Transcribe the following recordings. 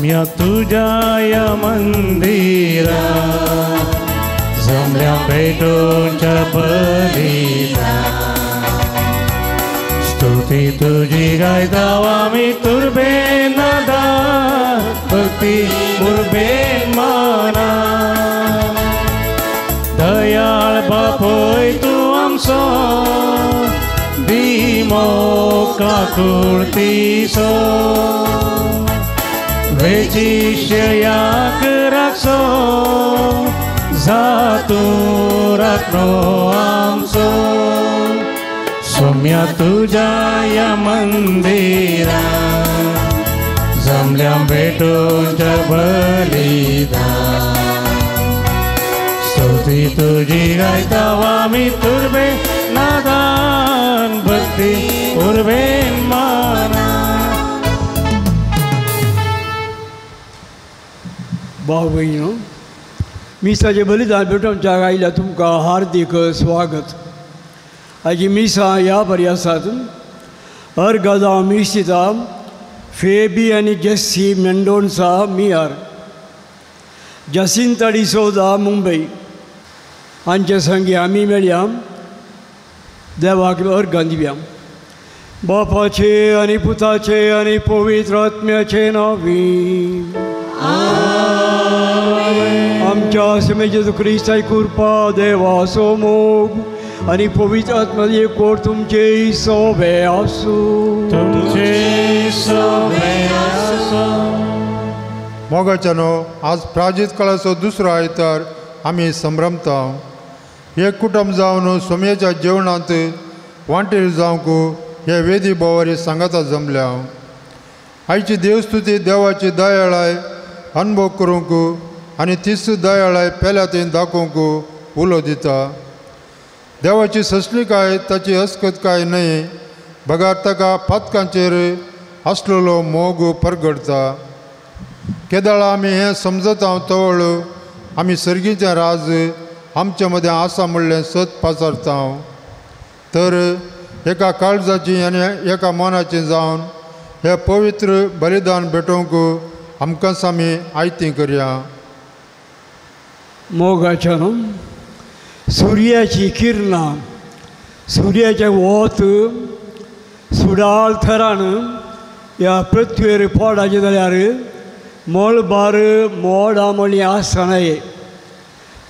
सोम्या तुज्या ह्या मंदिरा जमल्या भेटोच्या बलिदान स्तुती तुजी गायता आमी तुर्बेन नादान भक्ती उर्बेन माना दयाळ बापूय तूं आमचो दिमो काकुळतीचो वेचिशयाक राखचो जातूं राखणो आमचो सोम्या तुज्या ह्या मंदिरा जमल्या भेटोच्या बलिदान स्तुती तुजी गायता आमी तुर्बे नादान भक्ती उर्बेन माना. भाव भयणीनो, मिसाचें बलिदान भेटोवच्या आयल्या तुमकां हार्दीक स्वागत. आयची मिसां ह्या बरी आसात. अर्गदा मिसिता फेबी आनी जेस्सी मेंडोन्सा मियार, जसिंता डिसोजा मुंबय हांचे संगी आमी मेळया. देवाक अर्गां दिवया. बापाचे आनी पुताचे आनी पवित्र आत्म्याचे नांवी आमच्या समे जेजू क्रिस्ताची कृपा, देवाचो मोग आनी पवित्र आत्म्याची एकवट तुमचे सोबे आसूं. तुमचे सोबे आसूं. मोगाच्यानो, आज प्राजीत काळाचो दुसरो आयतार आमी संभ्रमता. एक कुटुंब जावन सोमयेच्या जेवणांत वांटेर जावंक हे वेदी बोवारी सांगाता जमल्या. आयची देवस्तुती देवाची दयाळाय अनुभव करूंक आनी तीच दयाळाय पेल्या थंय दाखोवंक उलो दिता. देवाची ससलिकाय ताची अस्कतकाय न्हय, बगार ताका पातकांचेर आसलेलो मोग परगडता. केदळा आमी हें समजता तवळ आमी सर्गीचें राज आमचे मदें आसा म्हणलें सत पाचारता. तर एका काळजाची आनी एका मनाची जावन हें पवित्र बलिदान भेटोवंक आमकांच आमी आयती करया. मोगाच्या न्हू, सुर्याची किरणां, सुर्याचें वत सुडाळ थरान ह्या पृथ्वेर पोडाचें जाल्यार मळबार मोडां म्हणली आसना.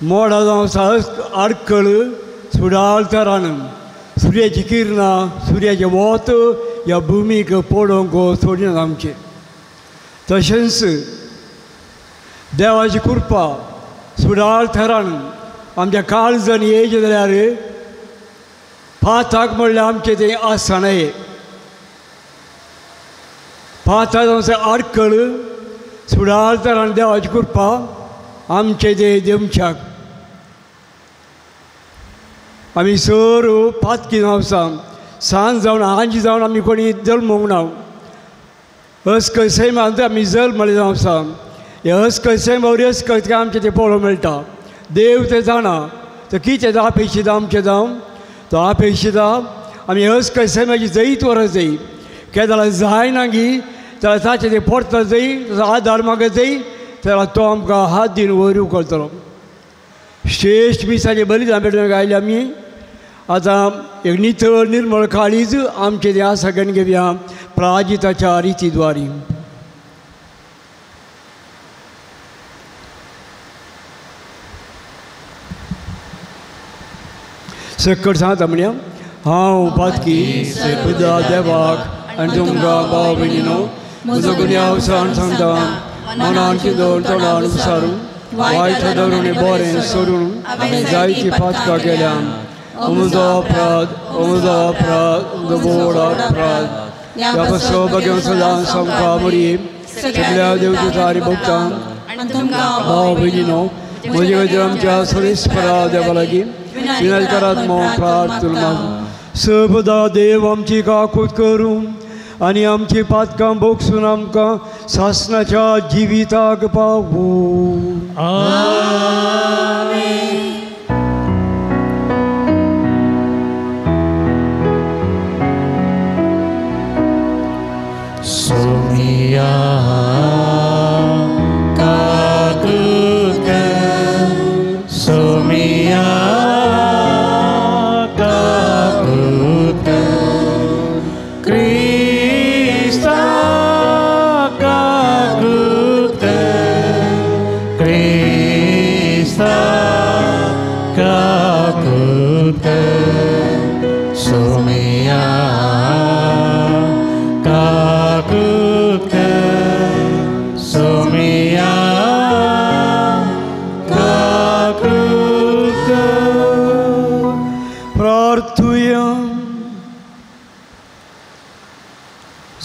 मोडां जावन आडखळ सुडाळ थरान सुर्याची किरणां, सुर्याचें वत ह्या भुमीक पडोवंक सोडिना आमचें. तशेंच देवाची कृपा सुडाळ थरान आमच्या काळजान येयचें जाल्यार पाताक म्हणल्यार आमचें तें आसना. पाताक जावन आडखळ सुडाळ थरान देवाची कृपा आमचें तें देमच्याक. आमी सर पातकी जावन आसा, सांज जावन आंजी जावन आमी कोणी जल्मूंक ना. अस्कल सैमांत आमी जल्मले जावन आसा. हे अस्कल सैमावर अस्कल आमचें तें पळोवंक मेळटा. देव तें जाणा तो कितें अपेक्षिता आमचें जावं तो अपेक्षिता आमी अस्कल सैमाची जैत व्हरत जाय. केन्ना जायना गी जाल्यार ताचें तें पोरता जाय, ताचो आदार मागत जाय, जाल्यार तो आमकां हात दिवन वयर उखलतलो. श्रेश्ठ मिसाचें बलिदान भेटोवंक आयले आमी. आतां एक नितळ निर्मळ काळीज आमचें तें आसा करून घेवया प्राजिताच्या रितीद्वारी. सकट सांगता म्हणया, हांव पातकी पिता देवाक आनी तुमकां भाव भयणीनो म्हजो गुन्यांव सांग सांगता. मनान चिंतून तोंडान विसारून वायट धरून बरें सोडून हांवें जायतीं पातकां केल्या. म्हजो अपराध, म्हजो अपराध, म्हजो व्हड अपराध. ह्या पासून सदां सामकां बरी सगळ्या देवदूतांनी भोगता. भाव भयणीनो म्हजे खातीर आमच्या सुरेश्वरा देवा लागीं विनय करात म्हूण प्रार्थना. सर्वदा देव आमची काकूत करूं आनी आमची पातकां भोगसून आमकां सासणाच्या जिविताक पावूं. आमेन. सोमिया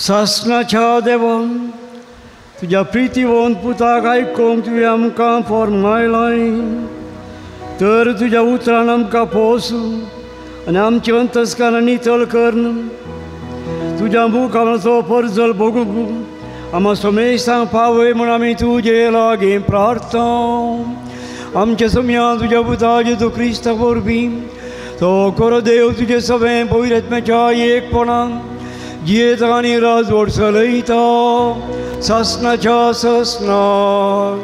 सासणाच्या देवा, तुज्या प्रितीवंत पुताक आयकूंक तुवें आमकां फॉर्मायलाय, तर तुज्या उतरान आमकां पोस आनी आमचे अंतस्कारां नितळ करून तुज्या मुखाचो परजल भोगूंक आमा सोमेसांक पावय म्हूण आमी तुजे लागीं प्रार्थना। आमच्या सोम्या तुज्या पुता जेजू क्रिस्ता वरवीं तो खरो देव तुजे सगळें पवित्र एकपणान जियेता आनी राजवट चलयता सासणाच्या सासणाक।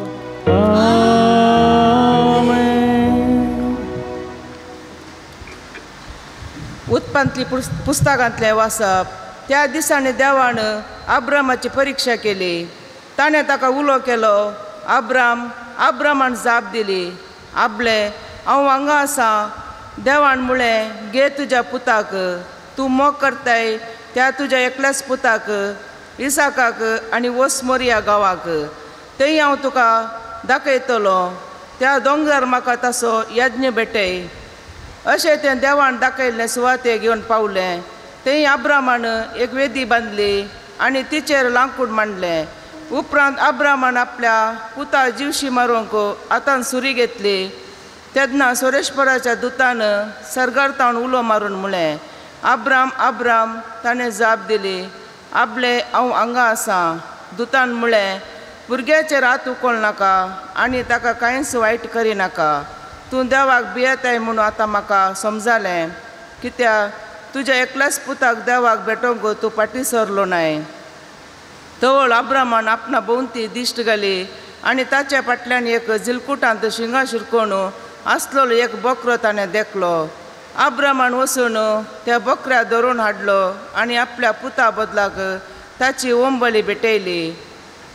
उत्पत्ती पुस्तकांतलें वाचप। त्या दिसांनी देवान आब्रामाची परिक्षा केली। ताणें ताका उलो केलो, आब्राम। आब्रामान जाप दिली, आपले हांव हांगा आसा। देवान म्हळें, घे तुज्या पुताक, तूं मोग करताय त्या तुज्या एकल्याच पुताक इसाकाक, आनी वस मोरिया गांवाक, थंय हांव तुका दाखयतलो। त्या दोंगरार म्हाका ताचो यज्ञ भेटय। अशें तें देवान दाखयल्लें सुवाते घेवन पावलें। थंय आब्रामान एक वेदी बांदली आनी तिचेर लांकूड मांडलें। उपरांत आब्रामान आपल्या पुता जिवशी मारूंक हातान सुरी घेतली। तेन्ना सोरेश्वराच्या दुतान सर्गार तावन उलो मारून म्हळें, आब्राम आब्राम। ताणें जाप दिली, आपले हांव हांगा आसा। दुतान म्हळें, भुरग्याचेर हात उखल नाका आनी ताका कांयच वायट करिनाका। तूं देवाक भियेताय म्हणून आतां म्हाका समजालें, कित्याक तुज्या एकल्याच पुताक देवाक भेटोवंक तूं फाटीं सरलो नाय। तवळ आब्रामान आपणा भोंवती दिश्ट घाली आनी ताच्या फाटल्यान एक झिलकुटांत शिंगां शिरकोवन आसलेलो एक बोकरो ताणें देखलो। आब्रामान वचून त्या बोकऱ्या धरून हाडलो आनी आपल्या पुता बदलाक ताची ओंबली भेटयली।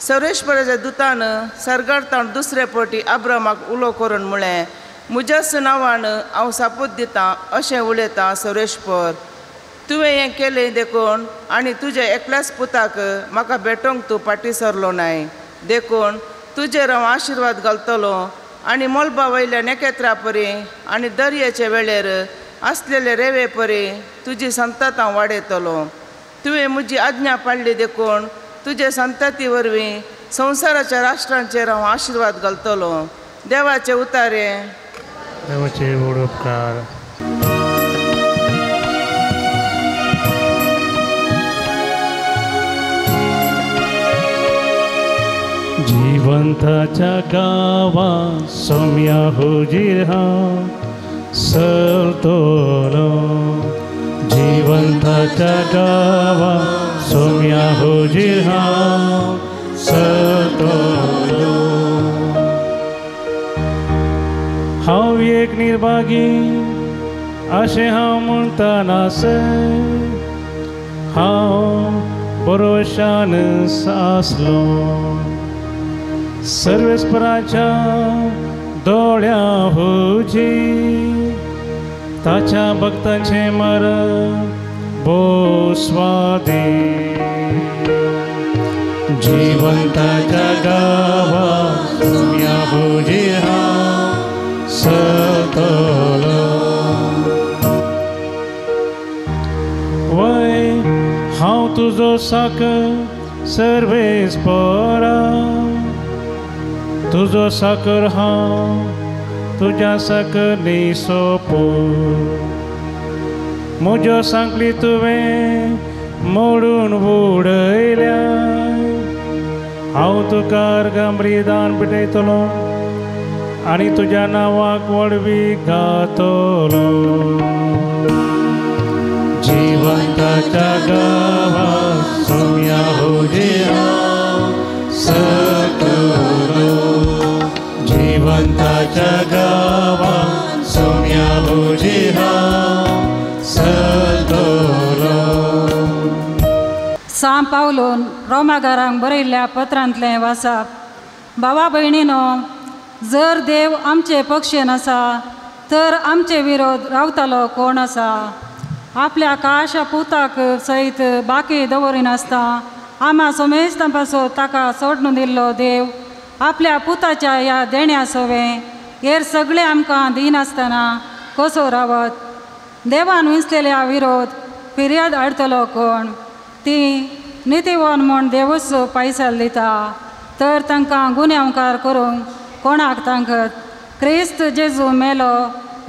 सर्वेश्वराच्या दुतान सर्गार तावन दुसरे फावटी आब्रामाक उलो करून म्हळें, म्हज्याच नांवान हांव सापूत दितां अशें उलयतां सर्वेश्वर, तुवें हें केलें देखून आनी तुज्या एकल्याच पुताक म्हाका भेटोवंक तूं फाटीं सरलो नाय, देखून तुजेर हांव आशिर्वाद घालतलो आनी मळबा वयल्या नखेत्रा परी आनी दर्याचे वेळेर आसलेले रेवे परी तुजी संतत हांव वाडयतलो। तुवें म्हजी आज्ञा पाळ्ळी देखून तुजे संतती वरवीं संवसाराच्या राष्ट्रांचेर हांव आशिर्वाद घालतलो। देवाचे उतारे। देवाचे व्हड उपकार। जिवंताच्या गांवा सोम्या हुजीर हांव चलतलो। जिवंताच्या गांवा सोम्या हुजीर हांव चलतलो। हांव एक निर्भागी अशें हांव म्हणटा नासत, हांव बरोशान आसलो। सर्वेस्पराच्या दोळ्या हुजी ताच्या भक्तांचें मरण भोव स्वादी। जिवंताच्या गांवा सोम्या हुजी हांव चलतलो। वय हांव तुजो साकर सर्वेस्परा, तुजो साकर हांव तुज्या साकर न्ही सोंपो। म्हज्यो सांगली तुवें मोडून उडयल्या, हांव तुका अर्गामृदान भेटयतलो आनी तुज्या नांवाक व्हडवी गातलो। जिवंताच्या गांवा सोम्या हुजीर हांव चलतलो। जिवंताच्या गांवा सोम्या हुजीर हांव चलतलो। सांत पावलून रोमागारांक बरयल्ल्या पत्रांतलें वाचप। भावा भयणीनो, जर देव आमचे पक्षेन आसा तर आमचे विरोध रावतालो कोण आसा? आपल्या काशा पुताक सयत बाकी दवरिनासता आमा समेस्तां पासून ताका सोडून दिल्लो देव आपल्या पुताच्या ह्या देण्या सवें हेर सगळें आमकां दिनासतना कसो रावत? देवान विंचलेल्या विरोध फिर्याद हाडटलो कोण? ती नितीवन म्हूण देवूच पायसाल दिता तर तांकां गुन्यांवकार करूंक कोणाक तांकत. क्रिस्त जेजू मेलो,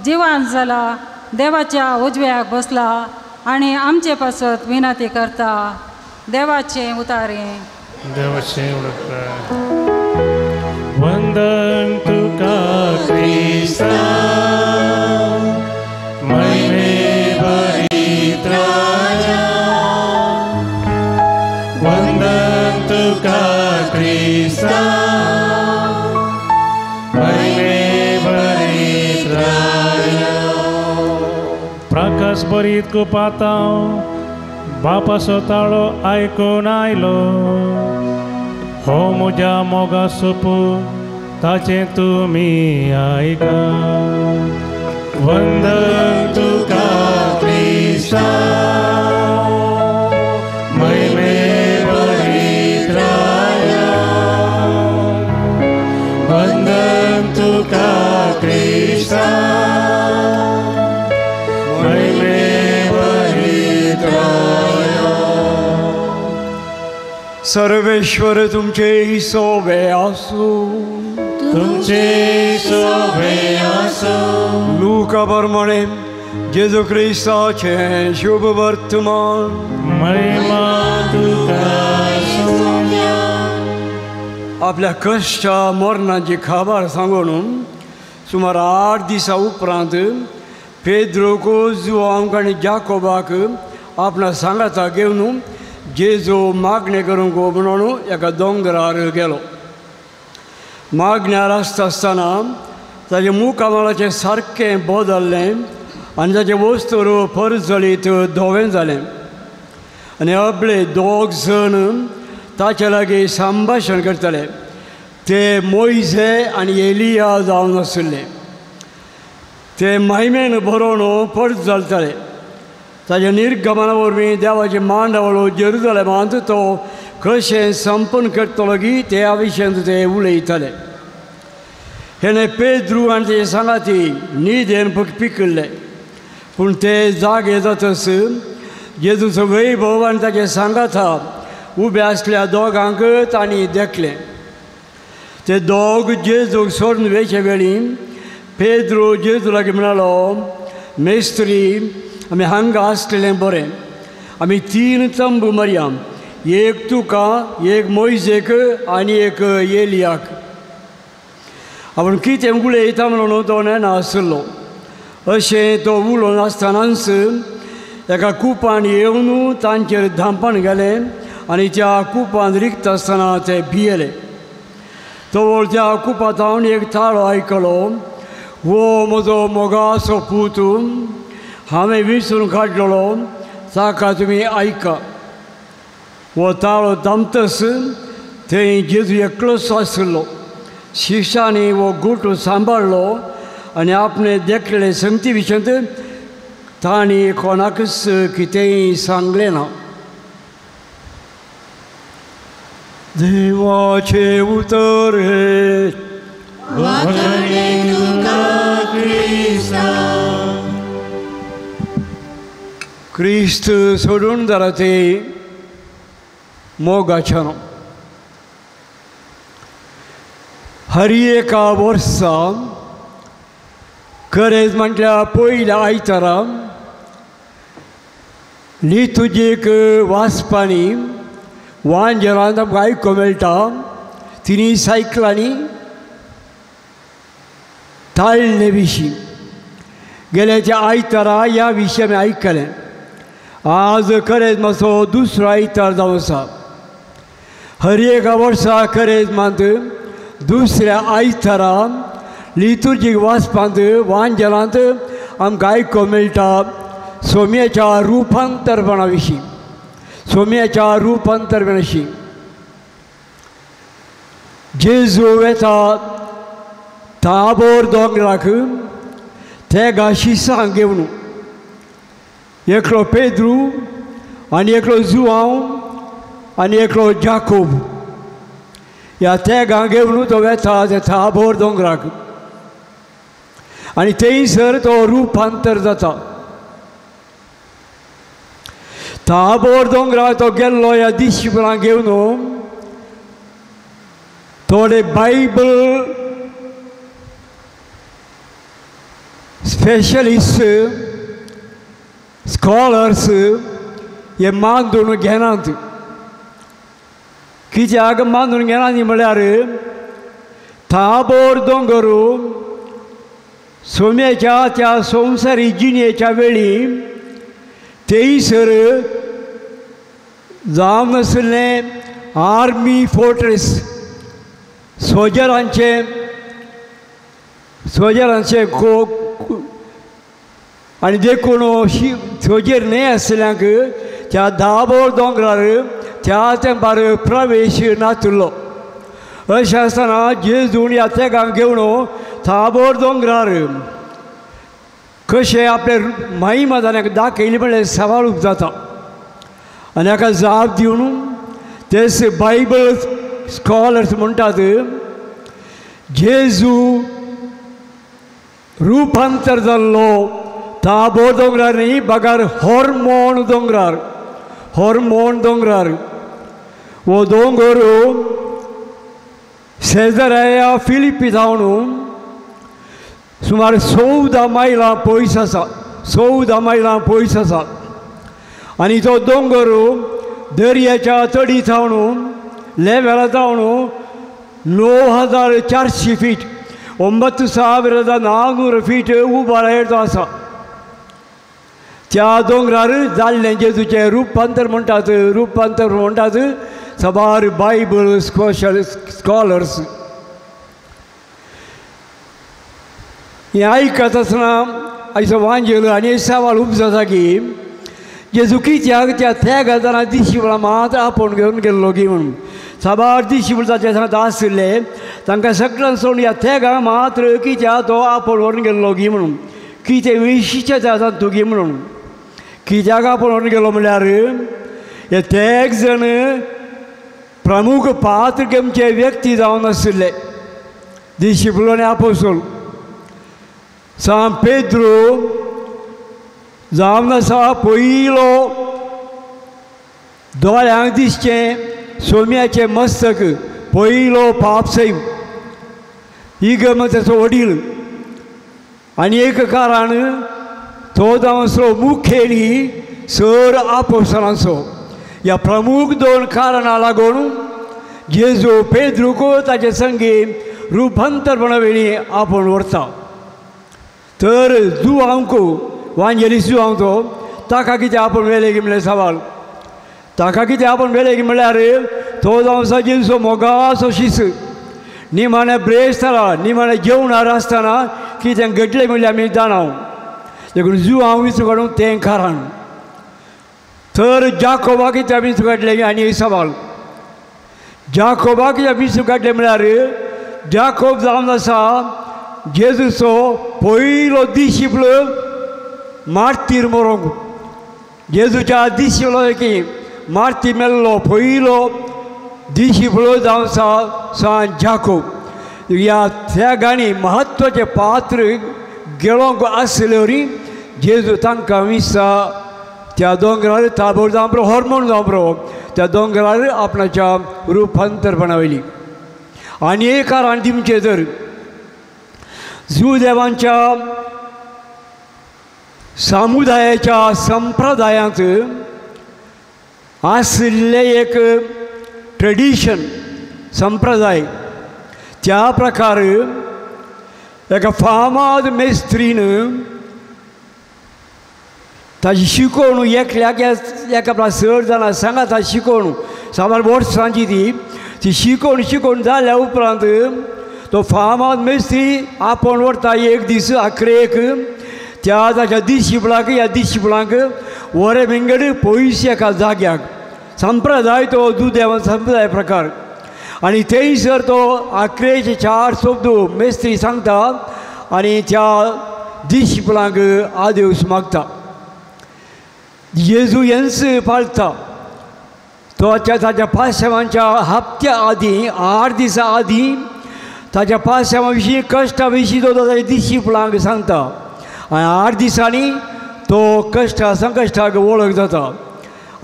जिवान जाला, देवाच्या उजव्याक बसला आनी आमचे पासत विनंती करता. देवाचें उतारें. देवाचें उलयता. वंदन तुका क्रिस्ता महिमे भरीत राजा, वंदन तुका क्रिस्ता महिमे भरीत राजा. प्रकाश भरीत कुपातांव बापाचो ताळो आयकून आयलो, हो म्हज्या मोगा सोपू ताचें तुमी आयका. वंदन तुका क्रिस्ता महिमे भरीत राजा, वंदन तुका क्रिस्ता महिमे भरीत राजा. सर्वेश्वर तुमचे सोबे आसूं. तुमचे सोबे आसूं. लुका प्रमाणे जेजू क्रिस्ताचें शुभ वर्तमान. महिमा तुका सोम्या. आपल्या कश्टा मरणाची खबर सांगून सुमार 8 दिसां उपरांत पेद्रोक, जुआंक आनी जाकोबाक आपणा सांगाता घेवन जेजू मागणें करूंक म्हणून एका दोंगरार गेलो. मागण्यार आसता आसतना ताजें मुखामळाचें सारकें बदल्लें आनी ताचें वस्तूर परजळीत धवें जालें आनी अबले दोग जण ताचे लागीं संभाशण करताले. ते मोयजे आनी एलिया जावन आशिल्ले. ते महिमेन बरोवन परजळटाले. ताच्या निर्गमना वरवीं देवाचे मांडावळ जेरुजलेमांत तो कशें संपन्न करतलो की त्या विशयांत ते उलयताले. हेणे पेद्रू आनी तेजे सांगाती न्हिदेन पिकिल्ले, पूण ते जागे जातच जेजूचो वैभव आनी ताचे सांगाता उबे आसल्या दोगांक तांणी देखलें. ते दोग जेजूक सोडून वेचे वेळी पेद्रू जेजू लागीं म्हणालो, मेस्त्री, आमी हांगा आसलेलें बरें. आमी 3 तंबू मारया, एक तुका, एक मोयजेक आनी एक एलियाक. आपूण कितें उलयता म्हणून तो नेणा आशिल्लो. अशें तो उलोवन आसतनाच एका कुपान येवन तांचेर धांपण गेलें आनी त्या कुपान रिक्त आसतना ते भियेले. तो त्या कुपांत एक ताळो आयकलो, हो म्हजो मोगाचो पूत, हांवें विसरून काडलेलो, ताका तुमी आयका. हो ताळो दामतच थंय जेजू एकलोच आशिल्लो. शिक्षांनी हो गुट सांबाळ्ळो आनी आपणे देखलेले संगती विशयांत तांणी कोणाकच कितेंय सांगलें ना. देवाचें उतर हें. क्रिस्त सोडून जाता ते मोगाच्यान. हर एका वर्सा करेज म्हटल्यार पयल्या आयतारा लितुजीक वाचपानी वांजेलांत आमकां आयकूंक मेळटा. तिनी सायकलांनी ताळणे विशीं गेल्या त्या आयतारा ह्या विशीं आमी आयकलें. आज करेज मातसो दुसरो आयतार जावन आसा. हर एका वर्सा करेज मात दुसऱ्या आयतारा लितुर्जीक वाचपांत वांजेलांत आमकां आयकूंक मेळटा सोम्याच्या रुपांतरपणा विशीं. सोम्याच्या रुपांतरपणा विशीं जेजू वेता ताबोर दोंगराक तेगा शिसां घेवन, एकलो पेद्रू आनी एकलो जुआंव आनी एकलो जाकोब, ह्या तेगां घेवन तो वेता ते ताबोर दोंगराक आनी थंयसर तो रुपांतर जाता. ताबोर दोंगरार तो गेल्लो ह्या दिशिपणां घेवन थोडे बायबल स्पेशलिस्ट स्कॉलर्स हे मानून घेनात. कित्याक मानून घेनात म्हळ्यार ताबोर दोंगर सोम्याच्या त्या संवसारी जिणेच्या वेळी थंयसर जावन आशिल्लें आर्मी फोर्ट्रेस सोजरांचें सोजरांचें आनी देखून सोजेर न्हय आशिल्ल्यांक त्या दाबोर दोंगरार त्या तेंपार प्रवेश नातिल्लो. अशें आसतना जेजून ह्या तेगांक घेवन ताबोर दोंगरार कशें आपले महिमा जाल्याक दाखयली म्हणल्यार सवाल जाता आनी हाका जाप दिवन तेच बायबल स्कॉलर्स म्हणटात जेजू रुपांतर जाल्लो ताबोर दोंगरार न्ही बगर हॉर्मोन दोंगरार. हॉर्मोन दोंगरार हो दोंगर शेजराया फिलिपी जावन सुमार 14 मैलां पयस आसा. 14 मैलां पयस आसा आनी तो दोंगर दर्याच्या तडी जावन लेव्हला जावन 9400 फीट 9400 फीट उबाळायेर तो आसा. त्या दोंगरार जाल्लें जेजूचें रुपांतर म्हणटात. रुपांतर म्हणटात साबार बायबल स्कॉलर्स. हें आयकत आसतना आयचो वांजेल आनी सवाल उपजाता की जेजू कित्याक त्या तेगां दिशिबळां मात आपोवन घेवन गेल्लो की म्हणून साबार दिशिबळ ताचे सांगता आशिल्ले तांकां सगळ्यां सोडून ह्या तेगां मात्र कित्याक तो आपोवन व्हरून गेल्लो की म्हणून कितें विशीचें जाता तुगी म्हणून कित्याक आपोवन व्हरून गेलो म्हणल्यार हे तेग जण प्रमुख पात्र घेवचे व्यक्ती जावन आशिल्ले दिशिबलो आनी आपोसोल. सांत पेद्रो जावन आसा पयलो दोळ्यांक दिसचें सोम्याचें मस्तक पयलो पापसैव इगम ताचो वडील आनी एक कारण तो जावन आसलो मुखेली सर आपोसलांचो. ह्या प्रमुख दोन कारणां लागून जेजू पेद्रूक ताचे संगी रुपांतरपणा वेळी आपोवन व्हरता. तर जुवांक वांजेलीस जुवांक तो ताका कितें आपोवन व्हेलें की म्हणल्यार सवाल ताका कितें आपोवन व्हेलें की म्हणल्यार तो जावन आसा जेजूचो मोगाचो शिस निमाणें ब्रेस्तारा निमाणें जेवणार आसतना कितें घडलें म्हणल्यार आमी जाणा देखून जुवांव विचू काडून तें कारण. तर जाकोबाक कितें विचू काडलें आनी एक सवाल जाकोबाक कितें विचू काडलें म्हणल्यार जाकोब जावन आसा जेजूचो पयलो दिशिपल मार्तीर मरोंक जेजूच्या दिशिपलो की मार्ती मेल्लो पयलो दिशिपलो जावन आसा सांत जाकोब. ह्या त्यागांनी म्हत्वाचें पात्र गेलोंक आसले वरी जेजू तांकां विसा त्या दोंगरार ताबोर जावन पुरो हॉर्मोन जावन पुरो त्या दोंगरार आपणाच्या रुपांतरपणा वयली. आनी एक कारण दिवचें तर जुदेवांच्या समुदायाच्या संप्रदायांत आशिल्लें एक ट्रेडिशन संप्रदाय त्या प्रकार एका फामाद मेस्त्रीन ताजी शिकोवण एकल्याक एका आपल्या चड जाणां सांगाता शिकोवण साबार वर्सांची ती ती शिकोवन शिकोवन जाल्या उपरांत तो फामाद मेस्त्री आपोवन व्हरता एक दीस आखरेक त्या ताच्या दिशिपळाक ह्या दिशिपळांक वरे विंगड पयस एका जाग्याक संप्रदाय तो दुदेवा संप्रदाय प्रकार आनी थंयसर तो आखरेचे 4 शब्द मेस्त्री सांगता आनी त्या दिशिपळांक आदेस मागता. जेजू हेंच पाळता तो ताच्या पास्यावांच्या हप्त्या आदीं 8 दिसां आदीं ताच्या पास्यावा विशीं कश्टा विशीं तो ताच्या दिशिपळांक सांगता आनी 8 दिसांनी तो कश्टा संकश्टाक वळख जाता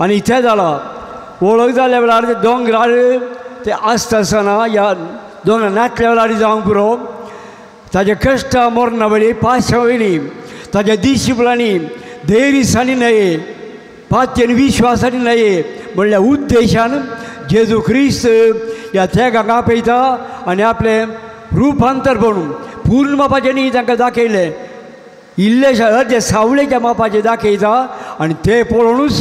आनी तें जाला वळख जाल्या वेळार ते दोंगरार ते आसता आसतना ह्या दोंगरा नाटल्या वेळार जावंक पुरो ताज्या कश्टां मरणा वयली पाशां वयली ताज्या दिशिपलांनी धैर्यसांनी न्हय पातयेन विश्वासांनी न्हय म्हणल्यार उद्देशान जेजू क्रिस्त ह्या त्यागांक आपयता आनी आपलें रुपांतर म्हणून पूर्ण मापाचें न्ही तांकां दाखयलें इल्लेशा अर्दे सावळेच्या मापाचें दाखयता आनी तें पळोवनूच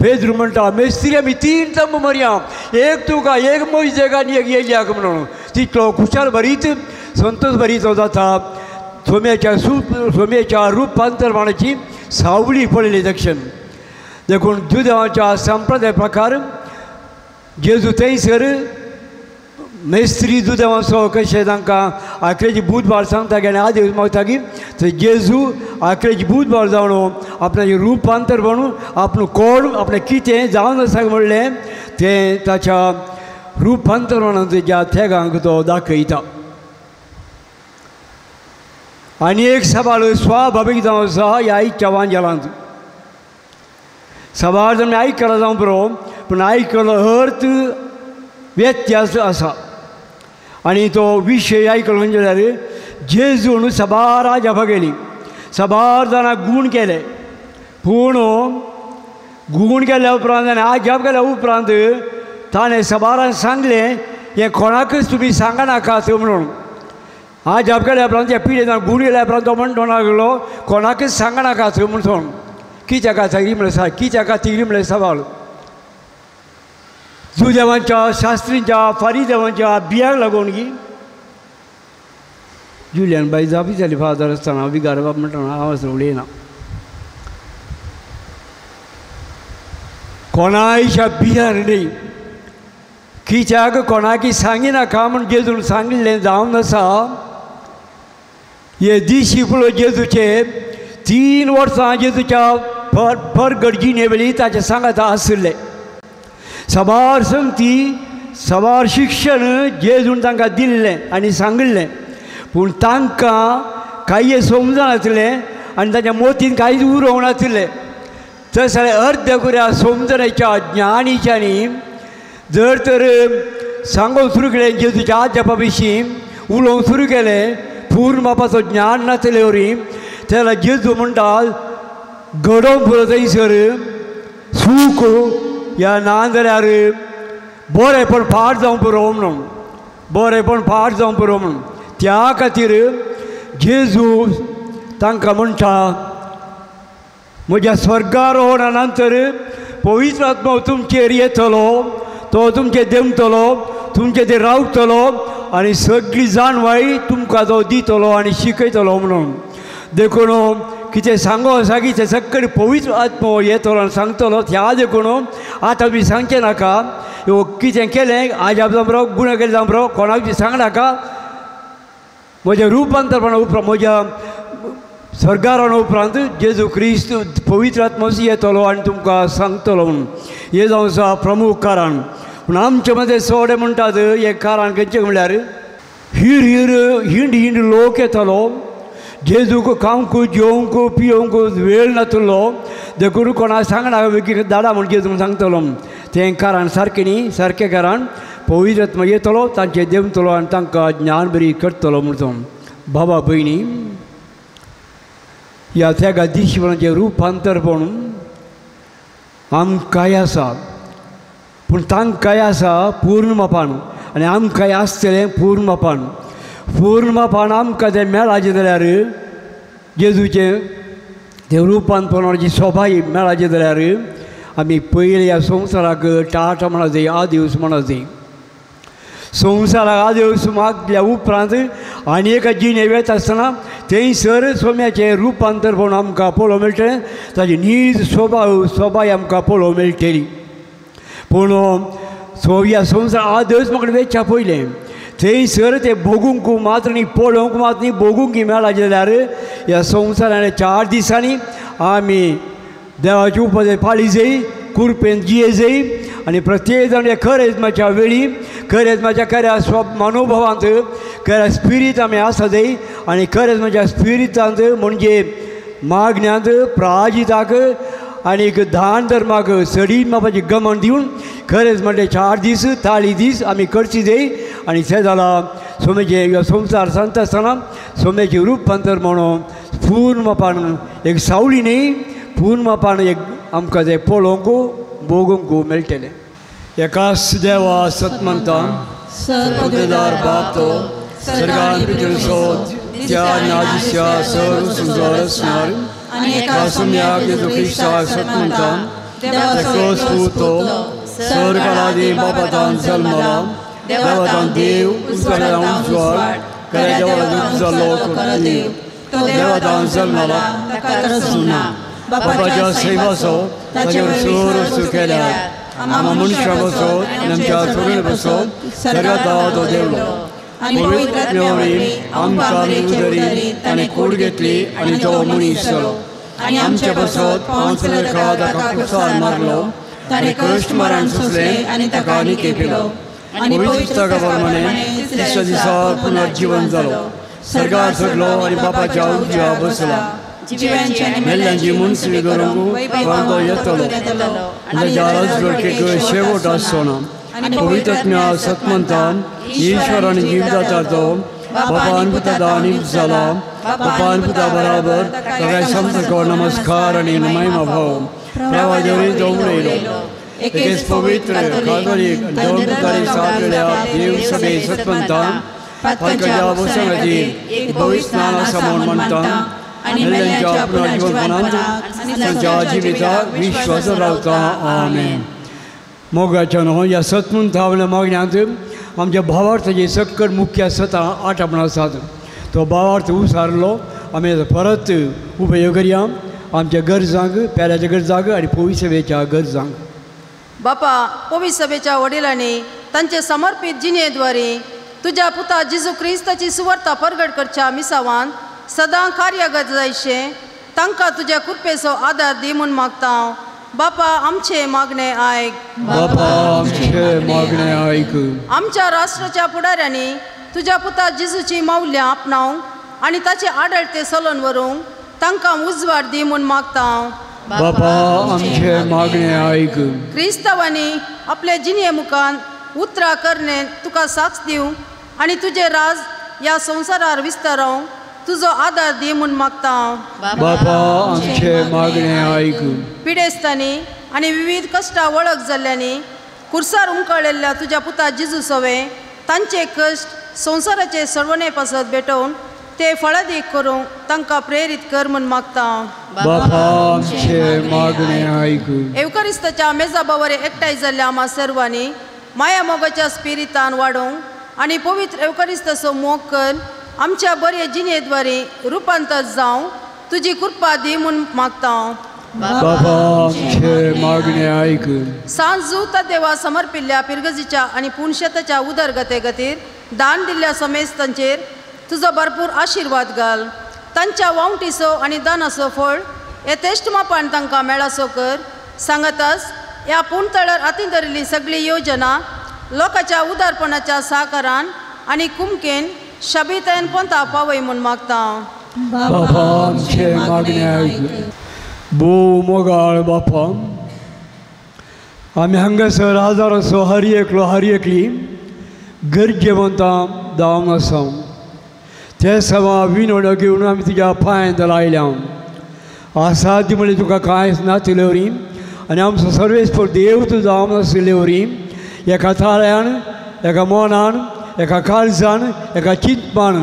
पेद्रू म्हणटा मेस्त्री आमी 3 तंबू मरया एक तुका एक मोयजेक आनी एक येल्याक म्हणून तितलो खुशाल भरीत संतोष भरीत जाता सोम्याच्या सोम्याच्या रुपांतरपणाची सावळी पडली दक्षिण देखून जुदेवाच्या संप्रदाय प्रकार जेजू थंयसर मेस्त्री जुदेवांचो कशें तांकां आखरेची बुधवार सांगता की आनी आदेश मागता की थंय जेजू आखरेची बुधवार जावन आपणाचें रुपांतर म्हणून आपलो कोण आपलें कितें जावन आसा म्हणलें तें ताच्या रुपांतरणान तेज्या थेगांक तो दाखयता. आनी एक सवाल स्वाभावीक जावन आसा ह्या आयच्या वांजेलांत सवाल आमी आयकला जावं पुरो पूण आयकलो अर्थ व्यत्यास आसा आनी तो विशय आयकलो म्हणजे जाल्यार जेजून साबार आजापां केली साबार जाणां गूण केले पूण गूण केल्या उपरांत आनी आजाप केल्या उपरांत ताणें साबारान सांगलें हें कोणाकच तुमी सांगनाकात म्हणून आजाप केल्या उपरांत त्या पिडेन गूण केल्या उपरांत तो म्हणटो लागलो कोणाकच सांगनाकात म्हणून कित्याक खातीर म्हणल्यार कित्याक खातीर म्हणल्यार सवाल जुदेवांच्या शास्त्रींच्या फारीदेवांच्या बियाक लागून की जुलियन बाई जापी जाली फादर आसतना विगार बाब म्हणटा हांव आसतना उलयना कोणायच्या बियार न्ही कित्याक कोणाकी सांगिनाका म्हूण जेजून सांगिल्लें जावन आसा हे दिशिपलो जेजूचे 3 वर्सां जेजूच्या फर फर गरजीने वेळी ताच्या सांगाता आशिल्ले साबार संगती साबार शिक्षण जेजून तांकां दिल्लें आनी सांगिल्लें पूण तांकां कांय समजनासलें आनी तांच्या मोतीन कांयच उरोवंक नासलें तशें जाल्यार अर्दकुऱ्या समजण्याच्या ज्ञानीच्यांनी जर तर सांगूंक सुरू केलें जेजूच्या आजापा विशीं उलोवंक सुरू केलें पूर्ण बापाचो ज्ञान नासले वरी तेन्ना जेजू म्हणटा घडोवंक पुरो थंयसर सूख या ना जाल्यार बरेंपण फाट जावंक पुरो म्हणून बरेंपण फाट जावंक पुरो म्हणून त्या खातीर जेजू तांकां म्हणटा म्हज्या स्वर्गारोहणा नंतर पवित्र आत्मो तुमचेर येतलो तो तुमचेर देंवतलो तुमचेर ते रावतलो आनी सगळी जाणवाय तुमकां तो दितलो आनी शिकयतलो म्हणून देखून कितें सांगो आसा की तें सगळें पवित्र आत्मो येतलो आनी सांगतलो त्या देखून आतां तुमी सांगचें नाका ह्यो कितें केलें आजाप जावं पुरो गुणो केले जावं पुरो कोणाक सांग नाका म्हज्या रुपांतरपणा उपरांत म्हज्या स्वर्गारोहणा उपरांत जेजू क्रिस्त पवित्र आत्मो येतलो आनी तुमकां सांगतलो म्हणून हें जावन आसा प्रमूख कारण. पूण आमचे मदें सोडे म्हणटात हें कारण खंयचें म्हणल्यार हिर हिर हिंड हिंड लोक येतलो जेजूक खावंक जेवंक पियोवंक वेळ नातलो देखून कोणाक सांगना दाडा म्हण जेजूक सांगतलो तें कारण सारकें न्ही सारकें कारण पवित्र आत्मो येतलो तांचेर देंवतलो आनी तांकां ज्ञान बरी करतलो म्हणून बाबा भयणी ह्या त्यागा दिशपणाचें रुपांतरपण आमकांय आसा पूण तांकांय आसा पूर्ण मापान आनी आमकांय आसतलें पूर्ण मापान पूर्ण मापान आमकां तें मेळाचें जाल्यार जेजूचें तें रुपांतरपणाची सोबाय मेळाचें जाल्यार आमी पयलीं ह्या संवसाराक टाटा म्हणा जाय आदेवस म्हणा जाय. संवसाराक आदेवस मागल्या उपरांत आनी एका जिणे वेता आसतना थंयसर सोम्याचें रुपांतरपण आमकां पळोवंक मेळटलें ताजी नीज सोबाय सोबाय आमकां पळोवंक मेळटली. पूण ह्या संवसार आदेवस म्हाका वेच्या पयलें थंयसर तें भोगूंक मात्र न्ही पळोवंक मात न्ही भोगूंक मेळाचें जाल्यार ह्या संवसारान 4 दिसांनी आमी देवाची उपदेश पाळी जाय कुरपेन जिये जाय आनी प्रत्येक जाण ह्या खरेजमाच्या वेळी खरेजमाच्या खऱ्या स्व मनोभावांत खऱ्या स्पिरीत आमी आसा जाय आनी खरेजमाच्या स्पिरितांत म्हणजे मागण्यांत प्राजिताक आनी एक दान धर्माक सडीन बाबाची गमन दिवन खरेंच म्हणलें 4 दीस 40 दीस आमी करची जाय. आनी तें जालां सोमेचें संवसार सांगता आसतना सोम्याचें रुपांतर म्हणून पूर्ण मापान एक सावळी न्ही, पूर्ण मापान एक आमकां तें पळोवंक भोगूंक मेळटलें. एकाच देवा सतमंता सर्वदार बाप तो सरकार सोद त्या नादिश्या सर्व संसार असणार एका सम्याक जेजू क्रिस्ताक सतमंता एकलोच पूत तो सर्गादी बापातान जल्मला देवातान देव उजवाडान उजवाड खऱ्या देवाला जाल्लो खरो देव तो देवातान जल्मला ताका तरसूना बापाच्या सैमाचो ताचेर सर्व केल्या आमा मनशां बसोत आमच्या सोडून बसोत सर्गाता तो देवलो पवित्र आत्म्या आमकां उदरी ताणें कोड घेतली आनी तो मनीस जालो आनी आमचे बसोत 5 ताका क्रुसार मारलो ताणें कश्ट मरण सोंसलें आनी ताका निके केलो आनी पवित्र प्रमाणे तिसऱ्या दिसा पुनर्जीवन जालो सर्गार चडलो आनी बापाच्या उजव्या बसला मेल्ल्यांची मुनसुरी करूंक तो येतलो आनी ताच्या राजवटीक शेवट आसचो ना. पवित्र आत्म्या सतमंतान ईश्वर आनी जिवदाता तो बापान पुता निम जाला बापान पुता बराबर ताका समजको नमस्कार आनी महिमा भाव प्रवादेवरी तो उलयलो एकेच पवित्र कातोलीक दोन सागळ्या देव सभे सतमंतान पातकाच्या वसंगाचेर एक पवित्र स्नान आसा म्हूण मानता आनी मेल्ल्यांच्या पुनर्जीवनपणांत तांच्या जिविताक विश्वास रावता. आमेन. मोगाच्या न्हू ह्या सतमंतावल्या मागण्यांत आमच्या भावार्थाचे सक्कड मुख्य सतां आठ आसात. तो भावार्थ उसारलो आमी परत उपयोग करया आमच्या गरजांक, पेल्याच्या गरजांक आनी पवित्र सभेच्या गरजांक. बापा, पवित्र सभेच्या वडिलांनी तांचे समर्पीत जिणेद्वारे तुज्या पुता जेजू क्रिस्ताची सुवार्ता परगट करच्या मिसावान सदां कार्यगत जायशें तांकां तुज्या कृपेचो आदार दी म्हूण मागता. बापा, आमचे मागणे आयक. बापा, आमचे मागणे आयक. आमच्या राष्ट्राच्या फुडाऱ्यांनी तुज्या पुता जेजूची मौल्यां आपणावंक आनी ताचे आडळते चलोवन व्हरूंक तांकां उजवाड दी म्हूण मागता. बापा, आमचे मागणे आयक. क्रिस्तांवांनी आपले जिणे मुखान उतरां करणे तुका साक्ष दिवंक आनी तुजें राज ह्या संवसारार विस्तारोवंक तुजो आदार दी म्हूण मागता. बापा, आमचे मागणे आयक. पिडेस्तांनी आनी विविध कश्टां वळख जाल्ल्यांनी कुर्सार उमकळिल्ल्या तुज्या पुता जेजू सवे तांचे कश्ट संवसाराचे सरवणे पासत भेटोवन ते फळादीक करूंक तांकां प्रेरीत कर म्हूण मागता. बापा, आमचे मागणे आयक. एवकरिस्ताच्या मेजा बावर एकठांय जाल्ल्या आमा सर्वांनी माया मोगाच्या स्पिरितान वाडोवंक आनी पवित्र एवकरिस्ताचो मोग कर आमच्या बरे जिणेद्वारे रुपांतर जावं तुजी कृपा दी म्हूण मागता. बाबा, आमचे मागणे आयक. सांजू देवा समर्पिल्ल्या पिरगजीच्या आनी पुणशेताच्या उदरगते खातीर दान दिल्ल्या समेस्तांचेर तुजो भरपूर आशिर्वाद घाल. तांच्या वावटीचो आनी दानाचो फळ येतेश्ट मापान तांकां मेळासो कर. सांगतास ह्या पुणतळार हातीन धरिल्ली सगळी योजना लोकांच्या उदारपणाच्या साकारान आनी कुमकेन शबितायन पंथा पावय म्हूण मागता. बाबा, आमचे मागणे आयक. भोव मोगाळ बापा, आमी हांगासर हजाराचो हर एकलो हर एकली गरजेवंतां जावन आसा. ते सवा विनवण्यो घेवन आमी तुज्या पांयांत लायल्या. आसा ती म्हणल्यार तुका कांयच नातिल्ले वरी आनी आमचो सर्वेस्पर देव तूं जावन आशिल्ले वरी एका थाळ्यान, एका मनान, एका काळजान, एका चिंतपान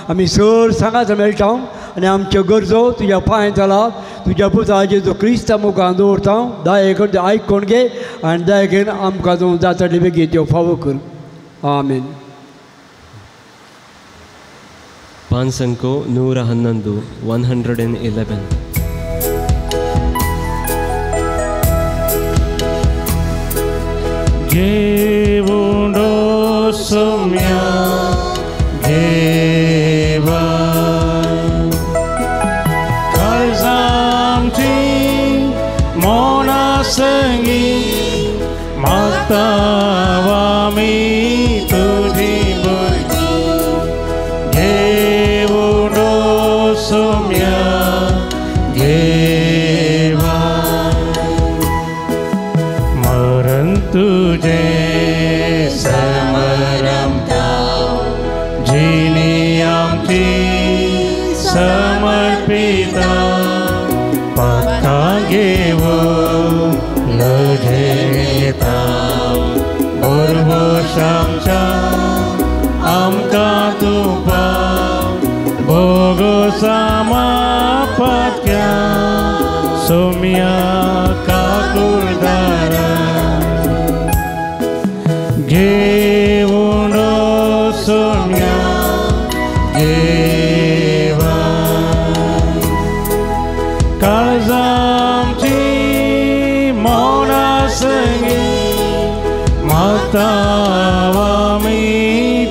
आमी सर सांगात मेळटा आनी आमच्यो गरजो तुज्या पांयांत आला तुज्या पुता जेजू क्रिस्ता मुखार दवरता. दया करून आयकून घे आनी दया घेवन आमकां तूं जाता बेगीन त्यो फावो कर. आमेन. 5 111 111. घेऊन सोम्या देवा काळजांची मनासंगी मागता आमी तुजी भुरगीं. घेऊन सोम्या देवा. तुझे समरमता जिणी आमची समर्पिता पक्का घेव लजेता बोरबोशामच्या आमकां तुपा भोगोसामा पात्या सोम्या काकुळदारा घेऊन सोम्या देवा काळजामची मौना संगी माता मी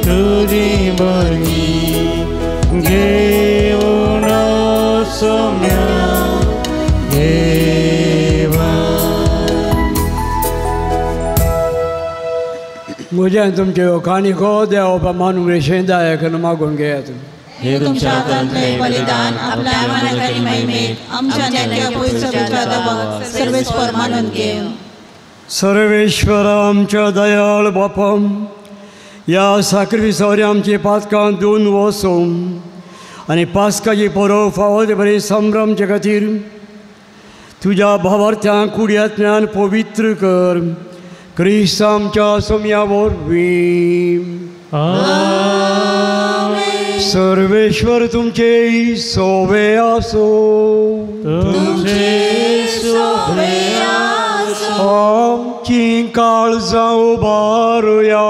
तुझी बरी घेऊन सोम्या देवा. म्हज्यान तुमच्यो काणयो देव मानूंक रेशेंदायक मागून घेयात. हे तुमच्या हातांतले बलिदान आपल्या मनाची महिमेत आमच्या नेत्या पवित्र देवाक सर्वेस्पर मानून घेव. सर्वेश्वर आमच्या दयाळ बापा, ह्या साक्रिफिसावरी आमची पातकां धुवन वचूं आनी पास्काची परब फावो ते बरी संभ्रमचे खातीर तुज्या भावार्थ्यांक कुडयांतल्यान पवित्र कर. क्रिस्त आमच्या सोम्या वरवीं. सर्वेश्वर तुमचे सोवे आसूं. तुमचे सोवे आसूं. आमची काळजां उबारुया.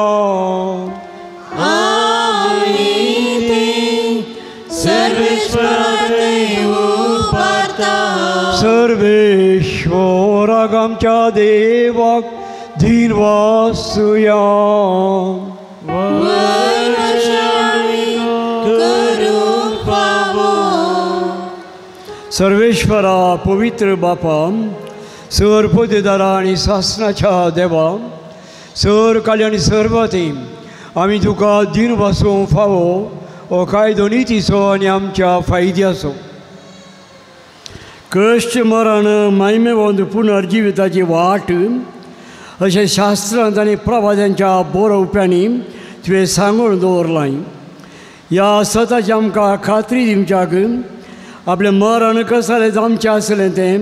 आमी सर्वेश्वरा उबारता. सर्वेश्वराक आमच्या देवाक धीर वासुया. सर्वेश्वरा पवित्र बापा, सर पदेदारा आनी सासनाच्या देवा, सर काली आनी सर्वती आमी तुका दीन वासूंक फावो हो कायदो नितीचो आनी आमच्या फायद्याचो. कश्ट मरण मायमेवंत पुनर्जिविताची वाट अशें शास्त्रांत आनी प्रवाद्यांच्या बरोवप्यांनी तुवें सांगून दवरलां. ह्या सताची आमकां खात्री दिवच्याक आपलें मरण कसालें आमचें आसलें तें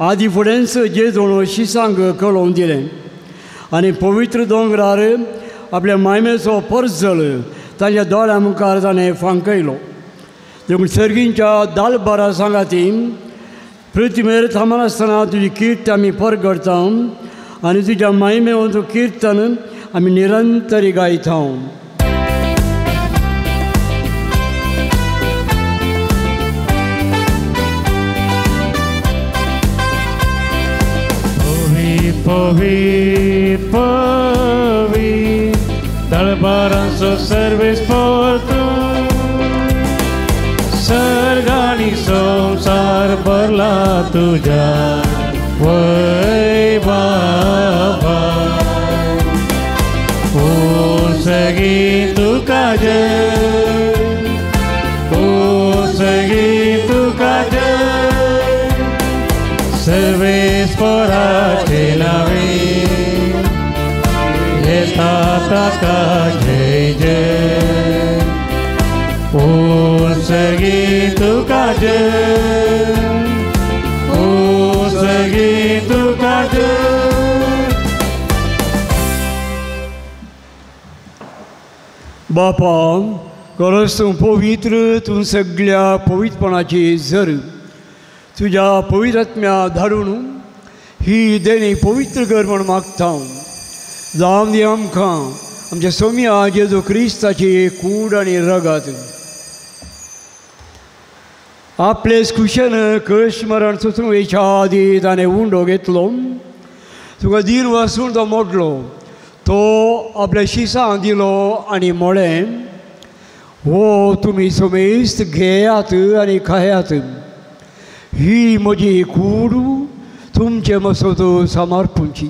आदी फुडेंच जेजून शिसांक कळोवन दिलें आनी पवित्र दोंगरार आपल्या मायमेचो परजळ तांच्या दोळ्या मुखार ताणें फांकयलो. देखून सर्गींच्या दालबारा सांगाती पृथ्वीर थांबनासतना तुजी कीर्त आमी परगडता आनी तुज्या मायमेवंत किर्तन आमी निरंतरी गायता. पवी पवी दळबारांचो सर्वेस्पर तूं, सर्ग आनी संवसार भरला तुज्या वय बाबा. ओ सगी तुका जय, ओ सगी तुका जय, सर्वेस्पराचे नावे येता ताका जय जय. ओ सगी तुका जय, ओ सगी तुका जय. बापा, खरंच तूं पवित्र, तूं सगळ्या पवित्रपणाची जर तुज्या पवित्रात्म्या धाडून ही देणी पवित्र कर म्हूण मागता. जावं दी आमकां आमच्या सोम्या जेजू क्रिस्ताची कूड आनी रगत. आपले कुशन कश्ट मरण सोसूंक वयच्या आदी ताणें उंडो घेतलो, तुका दीन वासून तो मोडलो, तो आपल्या शिसां दिलो आनी म्हळें, हो तुमी समेस्त घेयात आनी खायात, ही म्हजी कूड तुमचे मसत समर्पूंची.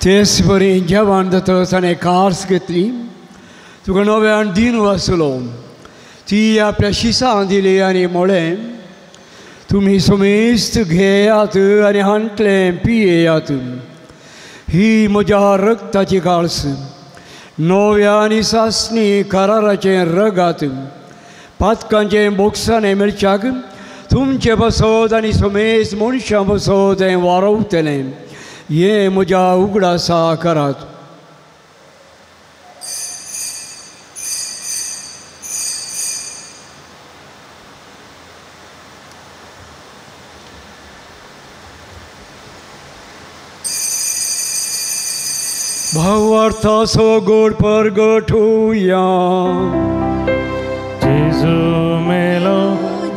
तेच बरी जेवण जातच ताणें कास घेतली, तुका नव्यान दिन वाचलो, ती आपल्या शिसां दिली आनी म्हळें, तुमी समेस्त घेयात आनी हांतलें पियेयात, ही म्हज्या रक्ताची काळस, नव्या आनी सासणी कराराचें रगात, पातकांचें बोक्साणें मेळच्याक तुमचें बसत आनी समेस्त मनशां बसत हें वारवतलें, हें म्हज्या उगडासा करात. भावार्थाचो गोड परगटुया. जेजू मेलो,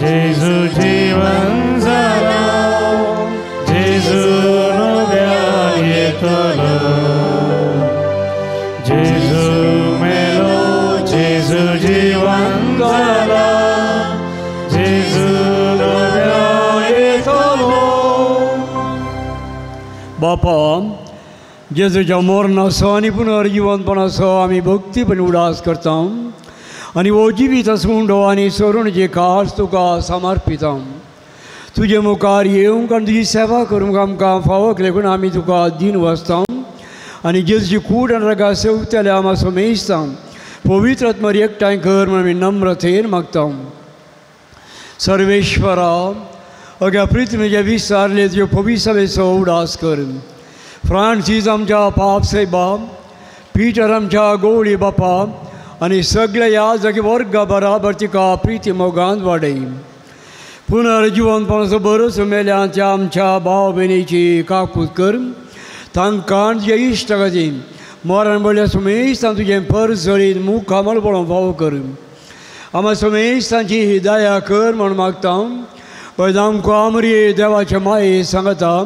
जेजू जीवन जाला, जेजू नव्यान येतलो. जेजू मेलो, जेजू जीवन जाला, जेजू नव्यान येतलो. बापा, जेजूच्या मरणाचो आनी पुनर्जिवनपणाचो आमी भक्तीपणी उडास करता आनी हो जिवीत आसून आनी सरुणचे खास तुका समर्पिता. तुजे मुखार येवंक आनी तुजी सेवा करूंक आमकां फावक लेगून आमी तुका दीन वाचता आनी जेजूची कूड आनी रगा सेवतल्या आमा समेजता पवित्र आत्मर एकठांय कर म्हूण आमी नम्रतेन मागता. सर्वेश्वरा, अग्या पृथ्वीचे विसारले तुज्यो पविसवेचो उडास कर. फ्रांसीस आमच्या पाप सायबा, पीटर आमच्या गोवळी बापा आनी सगळे ह्या जागे वर्गा बराबर तिका प्रिती मोगान वाडय. पुनर्जिवनपणाचो बरोच मेल्या त्या आमच्या भाव भयणीची काकूत कर. तांकां तुज्या इश्ट खातीर मरण पडल्या सुमेस्तान तुजें परजळीत मुखामळ पळोवंक फावो कर. आमा सुमेस्तांची हिदाया कर म्हूण मागता. पळय आमकां आमरी देवाचे माये सांगता,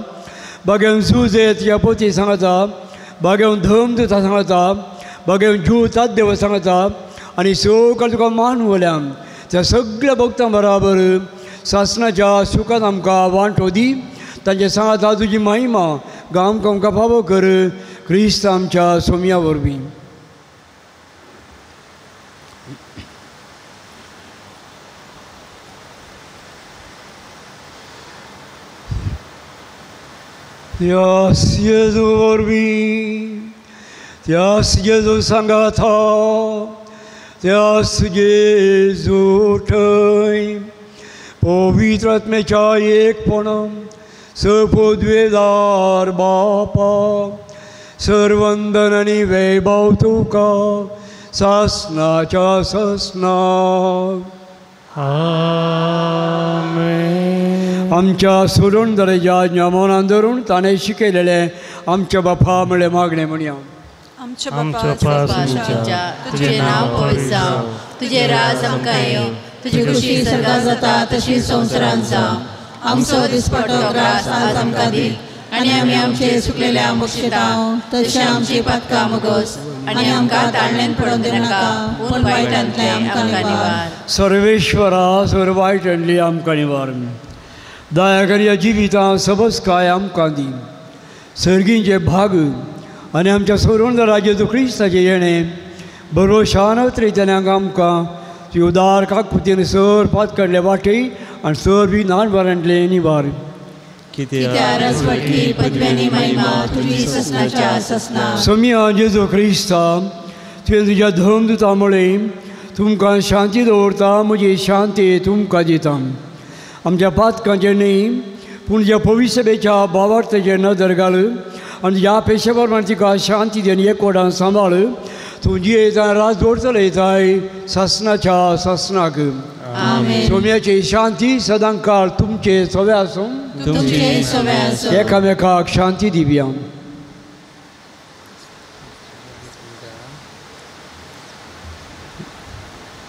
बागेवन सुजे तुज्या पोती सांगता, बागेवन धम तुता सांगता, बागेवन जीव ताद्देव सांगता आनी सगळें तुका मान वल्या त्या सगळ्या भक्तां बराबर सासणाच्या सुखान आमकां वांटो दी. तांचे सांगता तुजी महिमा गांवक आमकां फावो कर, क्रिस्त आमच्या सोमया वरवीं. त्यास जेजू वरवीं, त्यास जेजू सांगाता, त्यास जेजू थंय पवित्र आत्म्याच्या एकपणान सपदवेदार बापा, सर्वंदन आनी वैभव तुका सासणाच्या सासणाक. आमेन. आमच्या सुरुंदरेच्या ज्ञानान धरून ताणें शिकयलेलें आमच्या बापा म्हळ्ळें मागणें म्हणया. आमच्या बापा तुजें नांव पवित्र जावं, तुजें राज आमकां येवं, तुजी खुशी सर्गांत जाता तशी संवसारांत जावं. आमचो दिसपट्टो ग्रास आज आमकां दी आनी आमी आमचे सुकलेल्या बक्षिता तशें आमची पातकां मुगोस आनी आमकां ताळण्यान पडोवन दिनाका, पूण वायटांतलें आमकां निवार. सर्वेश्वरा, सर वायटांतली आमकां निवार. दया करी जिवितां सबस काय आमकां दी. सर्गींचे भाग आनी आमच्या सोरोंदरा जेजू क्रिस्ताचें येणें बरोशान अवतरितल्यांक आमकां ती उदार काकुतीन सर पात काडले वाटे आनी सर बी नानवारांतले निवार. सोमया जेजू क्रिस्ता, तुवें तुज्या धर्म दिता म्हळें, तुमकां शांती दवरता, म्हजी शांती तुमकां दिता. आमच्या पातकांचें न्हय पूण ज्या पविसभेच्या भावार्थाचेर नदर घाल आनी ह्या पेशे प्रमाण तिका शांती दी आनी एकवटान सांबाळ. तूं जियेता रात जोड चलयताय सासणाच्या सासणाक. सोम्याची शांती सदां काळ तुमचे सवे आसूं, एकामेकाक शांती दिवया.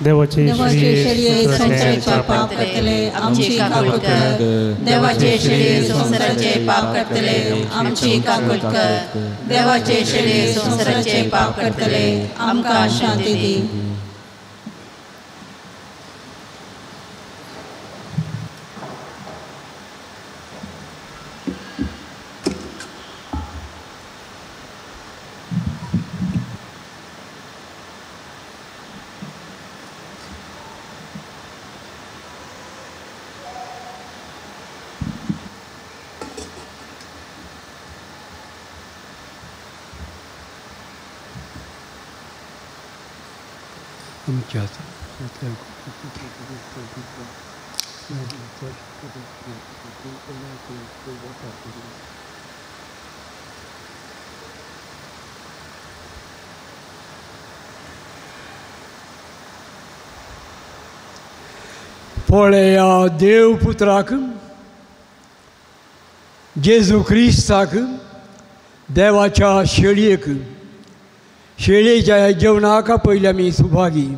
देवाचे संवसाराचे पाप करतले आमची काकूट कर, देवाचे शेळये संवसाराचे पाप करतले आमची काकूट कर, देवाचे शेळये संवसाराचे पाप करतले आमकां शांती दी. आमच्या पळया देव पुत्राक जेजू क्रिस्ताक देवाच्या शेळयेक शेळयेच्या जेवणाक पयलीं आमी सुभागी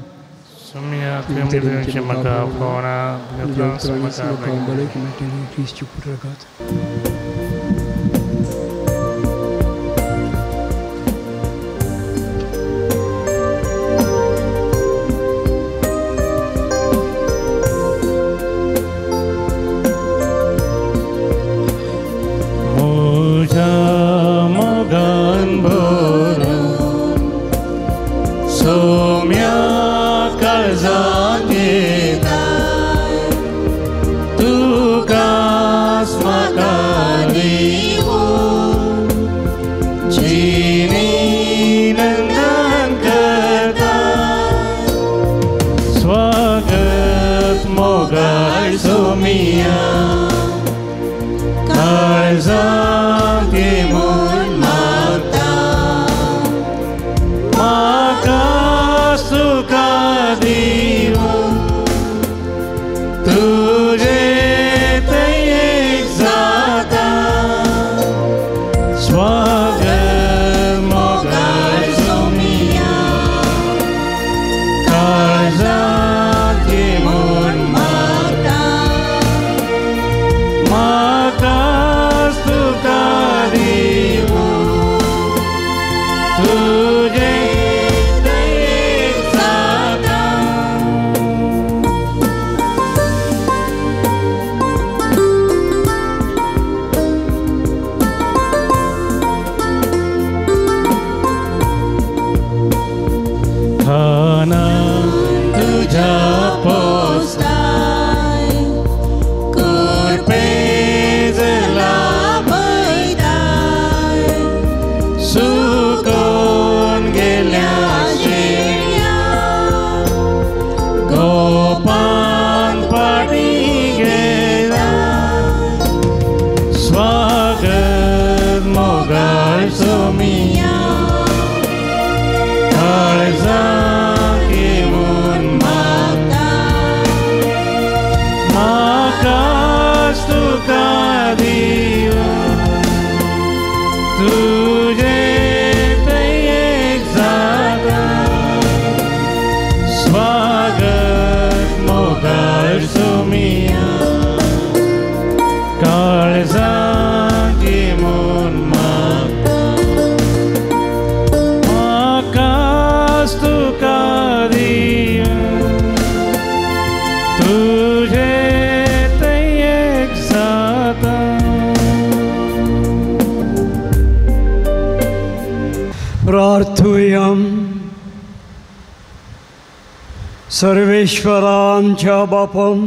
सर्वेश्वरा आमच्या बापम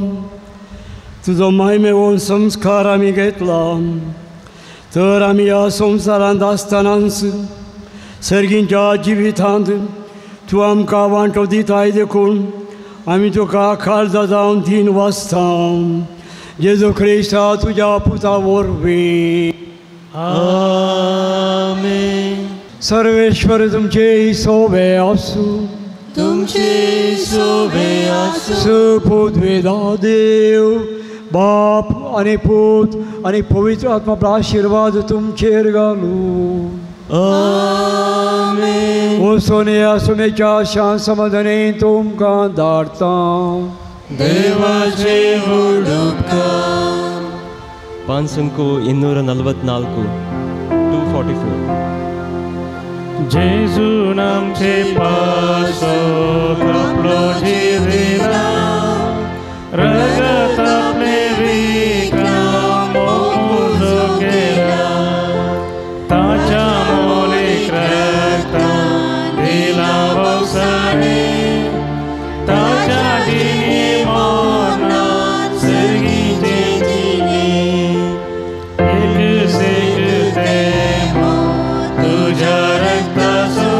तुजो मायमेवोन संस्कार आमी घेतला तर आमी ह्या संवसारांत आसतनाच सर्गींच्या जिवितांत तूं आमकां वांटो दिताय देखून आमी तुका काळजा जावन दीन वाचता जेजू क्रिस्ता तुज्या पुता वरवीं आमेन. सर्वेश्वर तुमचे सोबे आसूं तुमचे सोबे आसूं. सुपूत वेदा देव बाप आनी पूत आनी पवित्र आत्मा आशिर्वाद तुमचेर घालूं. आमेन. वचून ह्या सुमेच्या शांत समाधाने तुमकां धाडटा. देवाचे व्हड उपकार. 544 244. जेजून आमचे पासत आपलो जीव दिला रगत आपले विकला मोजो केला ताच्या मोलीक रक्तान दिला भोगसाणे ताच्या जिणे मरणान सर्गीचे जिणे एक सेक तेंपो तुज्या रक्ताचो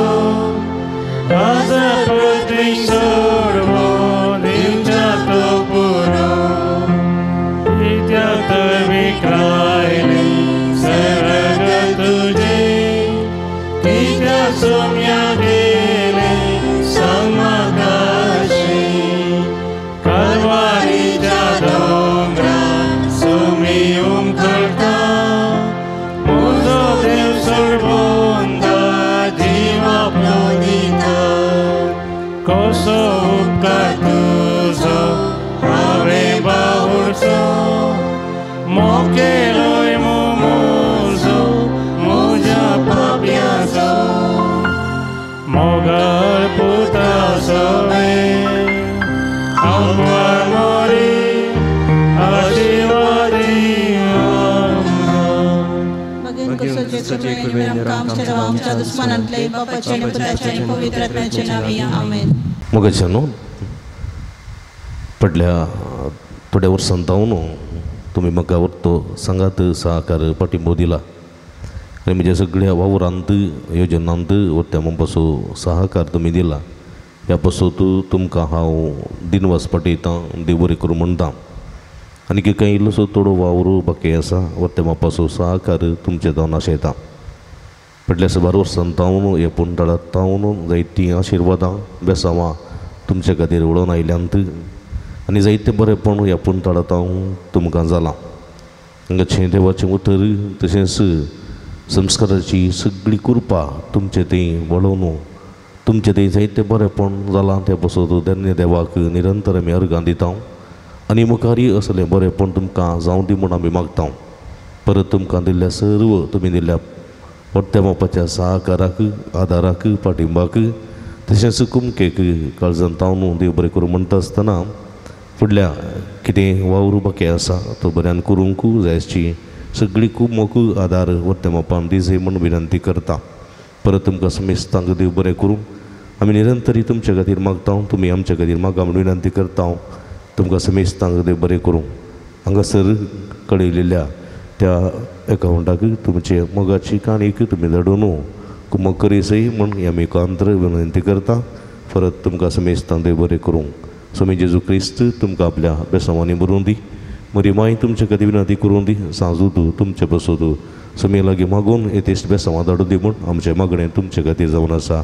आज पृथ्वी सोडून क्रिस्ताचे कृपेन आमच्या आमच्या दुस्मनांतले बापाचे आनी पुताचे आनी पवित्र आत्म्याचे नांवी आमेन. मोगाच्यानो, पडल्या थोड्या वर्सां जावन तुमी म्हाका वरतो सांगात सहकार पाठिंबो दिला आनी म्हज्या सगळ्या वावरांत योजनांत वरत्या म्हणपाचो सहकार तुमी दिला. ह्या पासत तुमकां हांव दिनवास पाठयतां, देव बरें करूं म्हणटा. आनी कांय इल्लोसो थोडो वावर बाकी आसा, वरत्या मापाचो सहकार तुमचे जावन आशयता. पडल्या साबार वर्सां जावन ह्या पुंडाळांत जावन जायतीं आशिर्वादां बेसांवां तुमचे खातीर उडोवन आयल्यांत आनी जायते बरेंपण ह्या पुंटाळांत हांव तुमकां जालां. हांगाचें देवाचें उतर तशेंच संस्काराची सगळी कृपा तुमचे थंय वळोवन तुमचे थंय जायते बरेंपण जालां. तें पासत धन्य देवाक निरंतर आमी अर्गां दिता आनी मुखारय असलें बरेंपण तुमकां जावं दी म्हूण आमी मागता. परत तुमकां दिल्ल्या सर्व तुमी दिल्ल्या वट्ट्या मापाच्या सहकाराक, आदाराक, पाठिंबाक तशेंच कुमकेक काळजान तावन देव बरें करूं म्हणटा आसतना फुडल्या कितें वावर बाकी आसा तो बऱ्यान करूंक जायची सगळी खूब मोक आदार वट्ट्या मापान दिजय म्हूण विनंती करता. परत तुमकां समेस्तांक देव बरें करूं. आमी निरंतरी तुमच्या खातीर मागता, तुमी आमच्या खातीर मागा म्हूण विनंती करता. तुमकां समेस्तांक देव बरें करूं. हांगासर कळयलेल्या त्या एकावंटाक तुमचे मोगाची काणीक तुमी धाडून कुमक करीसय म्हूण आमी कांत्र विनंती करता. परत तुमकां समेस्तांक देव बरें करूं. स्वामी जेजू क्रिस्त तुमकां आपल्या बेसांवांनी बरोवन दी, मरी माय तुमचे खातीर विनंती करूं दी, सांजू तूं तुमचे बसो तूं स्वामी लागीं मागून येतेश बेसांवां धाडूं दी म्हूण आमचें मागणें तुमचे खातीर जावन आसा.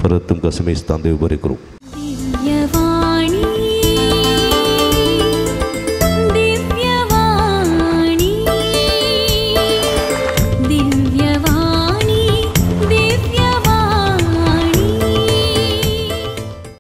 परत तुमकां समेस्तांक देव बरें करूं.